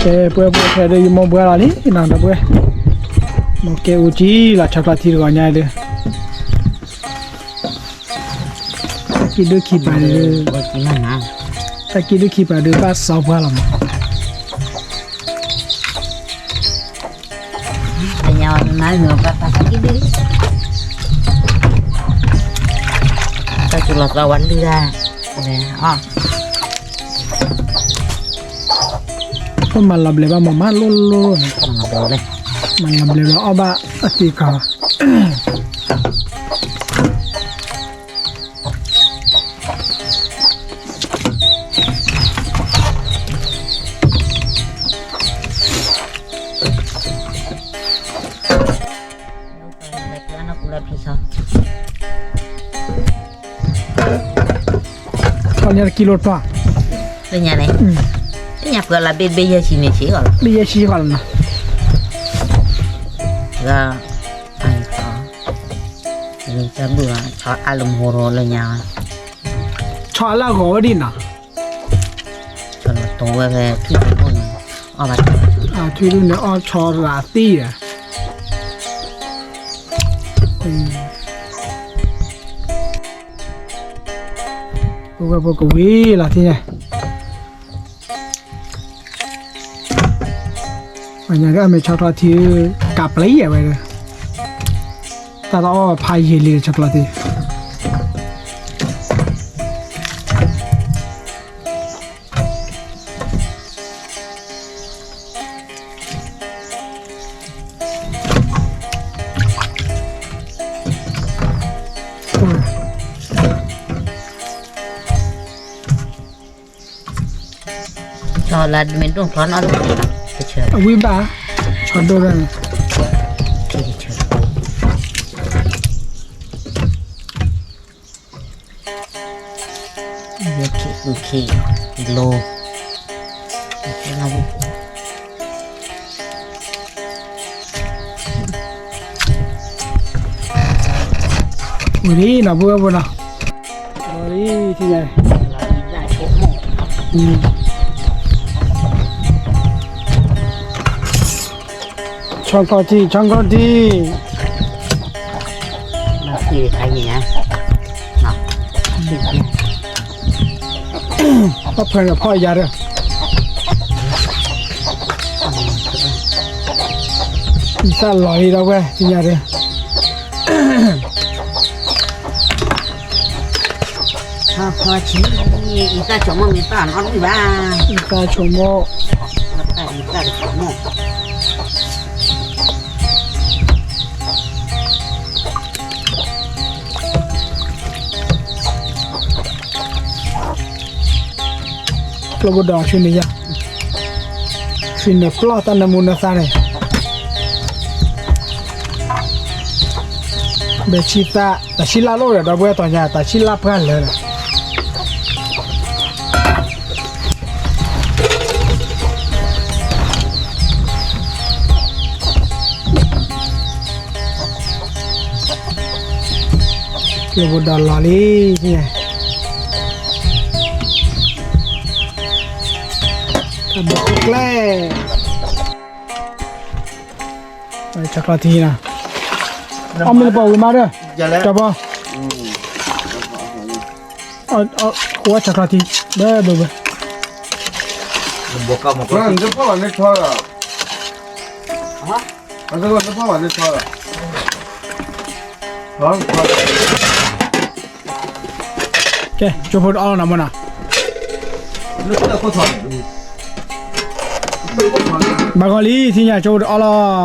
ကဲ ပှဲၤပှဲၤဖဲဒီး ယမိၢ်ပှၢ်လီၤလံနီၤ ဒီပုၢ်ဝဲၢ်, မိၢ်ကဲအူကၠံလီၤ ဆီချီထံတဂီၤညါဒီး တၢ်ကံၣ်ဒုၣ်ခံပၤဒီး တၢ်ကံၣ်ဒုၣ်ခံပၤဒီး ဘၣ်စီပှၢ်လီၤမး. တၢ်ကံၣ်လီၤသီဝဲလုၢ်ဒၣ်, ပမၤလီၤဘျဲးဘၣ်မးမးလိၣ်လိၣ်, မၤလီၤဘျဲးလီၤအီၣ်ဘၣ်အသံခါ ခီညါတကံလိၣ်ထွါ, လၢညါန့ၣ်, လၢညါပှၤလၢဘ့ၣ်ဘ့ၣ်ယဲၢ်ဆံန့ၣ်ဆံးဂီၤလီၤ, ဘ့ၣ်ယဲၢ်ဆံဂီၤလီၤနီၤ, လၢ, လၢတၢ်ဘုၣ်လီၤ ဆီအါလၢမဟိရိလၢညါ, ဆီအါလၢအဂီၤဝဲဒၣ်နီၤ, ဝဲဖဲထွံၣ်ဒူၣ်န့ၣ်, ထွံၣ်ဒူၣ်န့ၣ်အီၣ်ဆီရၤသံဒီး ပဝဲဖိကဝံၤလီၤထံၣ်ညါ, ပှၤညါကအမ့ၢ်ဆီချီထံ, ကးပျံၤယဲၢ်ဝဲဒီး, တၢ်တအီၣ်ဖးယံာ်လံဆီချီထံ. အဝံၣ်ဘၣ်, ဆီဒိၣ်ဒၣ်န့ၣ်, ယဲၢ်ခံ ဃုခံ လီၤ, ဝံၤလံနီၤ ပဝဲဖိနီၤ, လီၤလံ, ထံၣ်ညါ, ဆီချီထံ ဆီချီထံ, ပှၤဖၢနုာ်ဖီၣ်ယၤဒီး, ယသၣ်လီၤလံဒီပုၢ်ဝဲၢ် သ့ၣ်ညါဒီး, ဆီချီထံ, ယသၣ်ဆိကမိၣ်မ့ၢ်တၢ်နီတမံၤဘၣ်, ယသၣ်ဆိကမိၣ်, ယသၣ်ဆိကမိၣ် ကျိဘိဒီးဆူန့ၣ်ယါ, ဆူန့ၣ်ပျီၢ်တၢ်နၢမူနၢသါန့ၣ်, ဘဲဆံသၣ် တၢ်ဆံလၢ်လိၣ်ဒီး ဒီပုၢ်ဝဲၢ်တီၤညါ တၢ်ဆံလၢ်ပှၢ်လၢာ်ဒီး ကျိဘိဒီးလီၤလံ, တၢ်ဘိကျဲ, ဆီချီထံနီၤ, အီၣ်မ့ၢ်တပီၤဝံၤမးဒီး, တပီၤ, အီၣ်ဆီချီထံ, ဘၣ်ဘၣ်ဘၣ်, နဖီၣ်ဘၣ်န့ၣ်ဆီလီၤ, နဖီၣ်ဘၣ်န့ၣ်ဆီလီၤ, ကဲ ကၠိဖိတအီၣ်လီၤနီၤမ့ၢ်နီၤ, ဘၣ်ဂီၤလံ ထံၣ်ညါ ကၠိဖိတအီၣ်လီၤ.